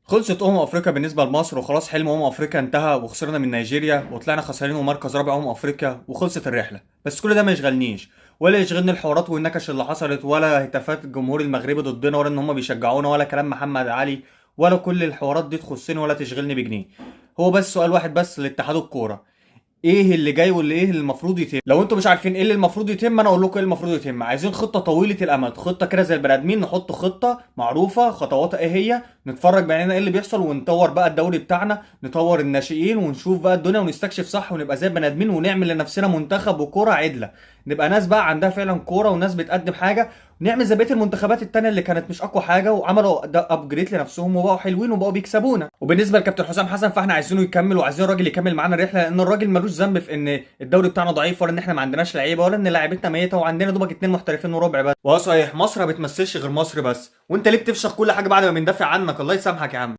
خلصت افريقيا بالنسبة لمصر، وخلاص حلم افريقيا انتهى، وخسرنا من نيجيريا وطلعنا خسرانين ومركز رابع افريقيا، وخلصت الرحلة. بس كل ده ما يشغلنيش ولا يشغلني الحوارات والنكش اللي حصلت، ولا هتافات الجمهور المغربي ضدنا، ولا ان هم بيشجعونا، ولا كلام محمد علي، ولا كل الحوارات دي تخصني ولا تشغلني بجنيه. هو بس سؤال واحد بس لاتحاد الكوره: ايه اللي جاي واللي ايه اللي المفروض يتم؟ لو انتم مش عارفين ايه اللي المفروض يتم، انا اقول لكم ايه المفروض يتم. عايزين خطه طويلة الامد، خطه كده زي البني ادمين، نحط خطه معروفة خطواتها ايه هي، نتفرج بعينينا ايه اللي بيحصل، ونطور بقى الدوري بتاعنا، نطور الناشئين، ونشوف بقى الدنيا ونستكشف صح، ونبقى زي البني ادمين، ونعمل لنفسنا منتخب وكوره عدله، نبقى ناس بقى عندها فعلا كورة وناس بتقدم حاجه، نعمل زي بقية المنتخبات التانية اللي كانت مش اقوى حاجة وعملوا ده upgrade لنفسهم وبقوا حلوين وبقوا بيكسبونا. وبالنسبة لكابتن حسام حسن فاحنا عايزينه يكمل، وعايزين الراجل يكمل معانا الرحله، لان الراجل ملوش ذنب في ان الدوري بتاعنا ضعيف، ولا ان احنا ما عندناش لعيبه، ولا ان لعيبتنا ميته وعندنا دوبك 2 محترفين وربع بس. واه صحيح، مصر ما بتمثلش غير مصر بس، وانت ليه بتفشخ كل حاجة بعد ما بندافع عنك؟ الله يسامحك يا عم.